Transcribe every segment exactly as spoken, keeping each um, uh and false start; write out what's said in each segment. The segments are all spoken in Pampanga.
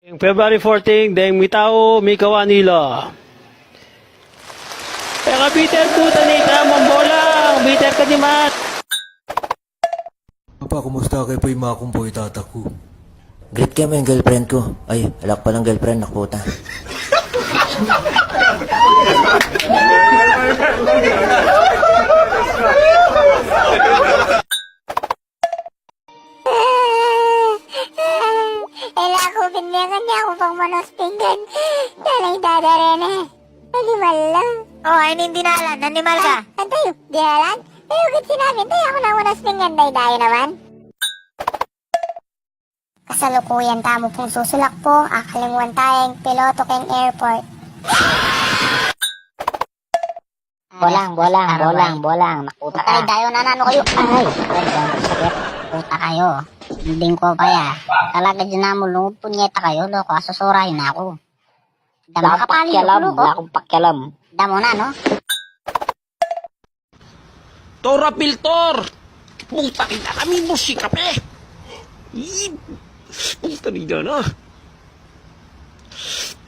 Ing February fourteen, deng mitau, mikawani la. Peka Peter, puta ni tamong bolang, Peter ka diman. Papa, kumusta? Kayu pu i maku, pu i tata ku. Greet ke mu ing girlfriend ku. Ay, ala ku palang girlfriend, anak puta. Ala ku pin, e ku pang manos pinggan. Dalan i dada reni. Animal lang. O, ay ning dinalan, animal ka. Antay, dinalan? E ku git sinabi, antay, aku nang manos pinggan, daydayu naman. Kasalukuyan tamu pung susulak pu, akalingwan taya ing piloto keng airport. Bolang, bolang, bolang, bolang, anak puta ka. Utay, dayu na, nanu kayu? Ay, ay, ay, sakit. Puta kayu. Dinding ku pa ya. Talaga dyan namu lungub, punyeta kayu, loko, asusurahin na ku. Damo ka pali, loko. Wala kung pakialam. Damo na, no? Tora Piltor! Puta rita, kami busi kape! Ih, puta rita na!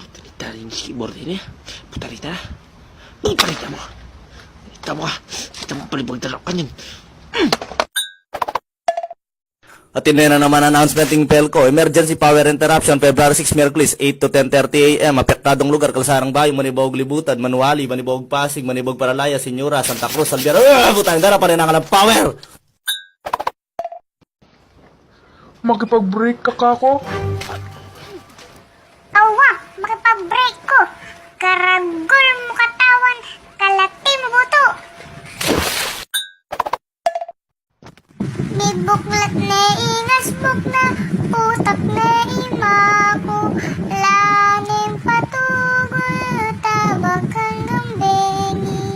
Puta rita rin si keyboard ini. Puta rita. Puta rita mu. Rita mu. Rita mu pala pagdala ka niyan. Atin na naman announcement ing PELCO. Emergency power interruption, February six, Miyerkules, eight to ten thirty A M. Apektadong lugar, Kalasarang Bayu, Manibog Libutan, Manuali, Manibog Pasig, Manibog Paralaya, Senyora, Santa Cruz, Albiar. Ah, putang dara, pare, nakalang power! Makipag-break ka, kako? Awa, makipag-break ku. Karagul mu katawan, kalati mu butu. Mibuklat ne ing asbuk na utak ne i maku, la neng patugul tabak anggang bengi.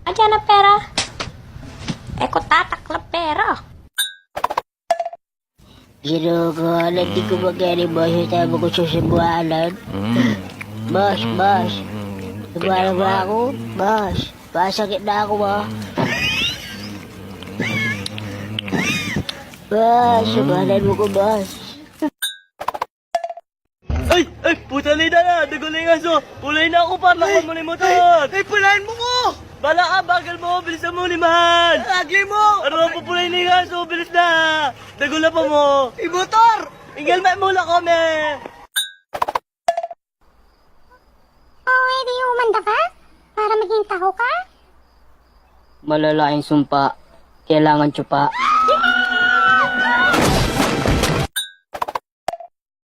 Ayan na pera. E ku tatak la pera. Ginoo ko, alam, di ku makeni, boss, yung tayo magkususubuanan. Boss, boss. Subuanan mo aku, boss. Masakit na aku, ah. Boss, subuanan mo ku, boss. Ay! Ay! Puta na, ina na! Dagul na ing asu! Pulain na aku, par! Lakuan mu na ing motor! Ay! Ay! Pulain mu ku! Bala ka! Bagal mu! Bilisan mu, limahan! Agli mu! Ano, pupulain na ing asu! Bilis na! Dagul na pa mu! Ing motor! Ing helmet mu, lakuan mu! O, e di umanda ka? Para maging taho ka? Malala ing sumpa. Kailangan tsupa.